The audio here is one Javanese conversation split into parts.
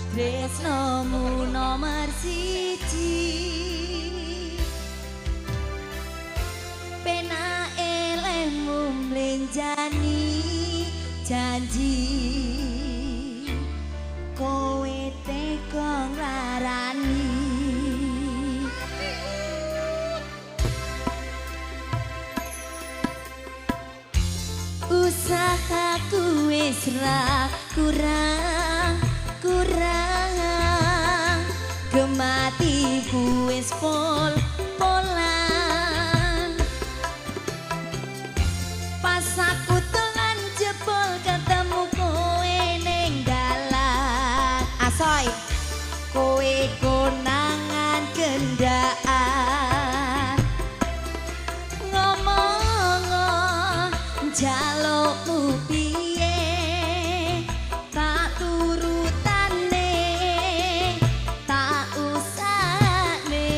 Tresnomu nomor siji. Penake lehmu mlenjani janji. Kowe tega nglarani. Usahaku wis ra kurang kurang, gematiku wis pol polan. Pas aku telan jebol ketemu kowe ning dalan. Asoy, kowe konangan kendaan. Ngomong jalukmu piye, tak turutane, tak usahane.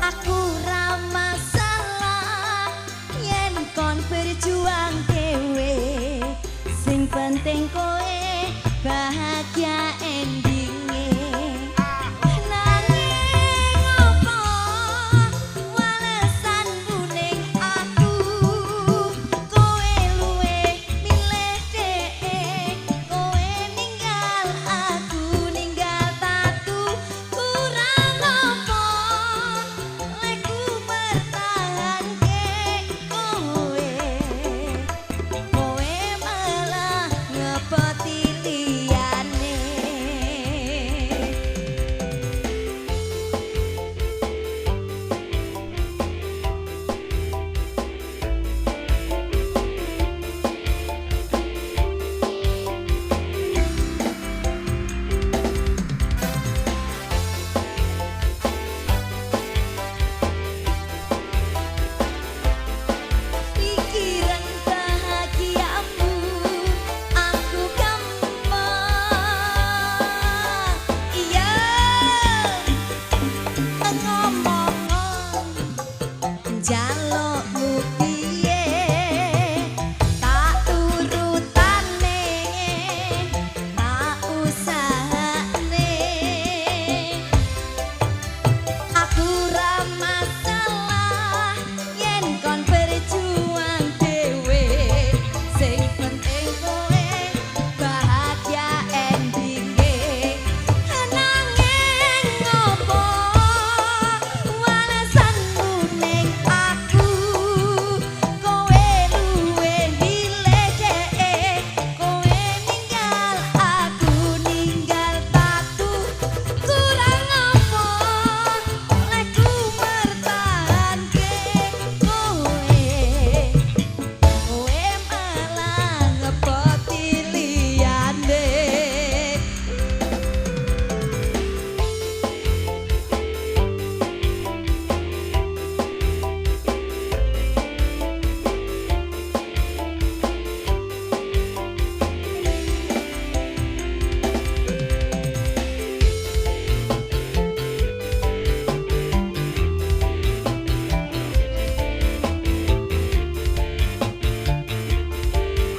Aku ra masalah yen kon berjuang dhewe, sing penting kowe bahagia endinge. Nanging opo walesanmu ning aku, kowe luwih milih dhek, kowe ninggal aku ninggal tatu. Kurang apa lekku pertahanke kowe, kowe malah ngepoti liyane. Pikiran bahagiamu aku gampang. Iya, ngomong jalukmu piye, tak turutane, tak usahane. Aku ra masalah yen kon berjuang dhewe, sing penting kowe bahagia endinge. Nanging opo walesanmu ning aku, kowe luwih milih dhek, kowe ninggal aku ninggal tatu. Kurang apa lekku mertahanke kowe, kowe malah ngepoti liyane.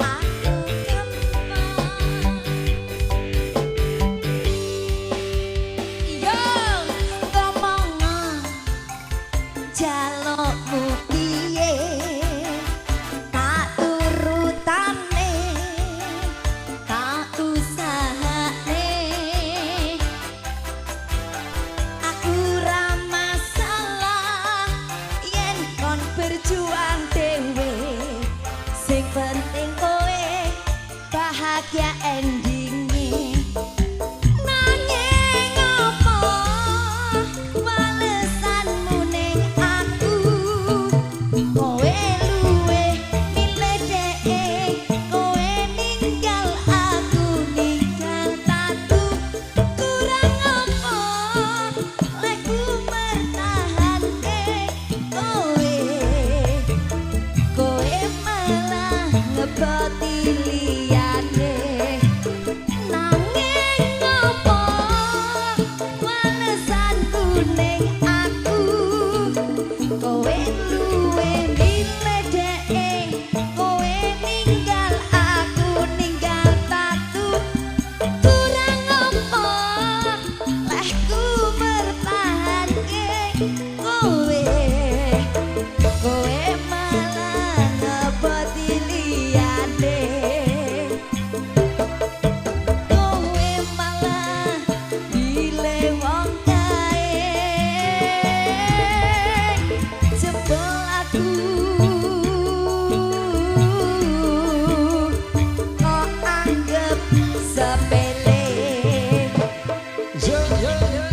Aku gampang. Yo ngomong jalukmu piye, tak turutane, tak usahane. Aku ra masalah yen kon berjuang dhewe, sing penting kowe bahagia endinge. Nanging opo walesanmu ning aku, kowe luwih milih dhek, kowe ninggal aku ninggal tatu. Kurang apa lekku mertahanke kowe, kowe malah ngepoti liyane. Nanging opo walesanmu ning aku, kowe luwih milih dhek, kowe ninggal Yo.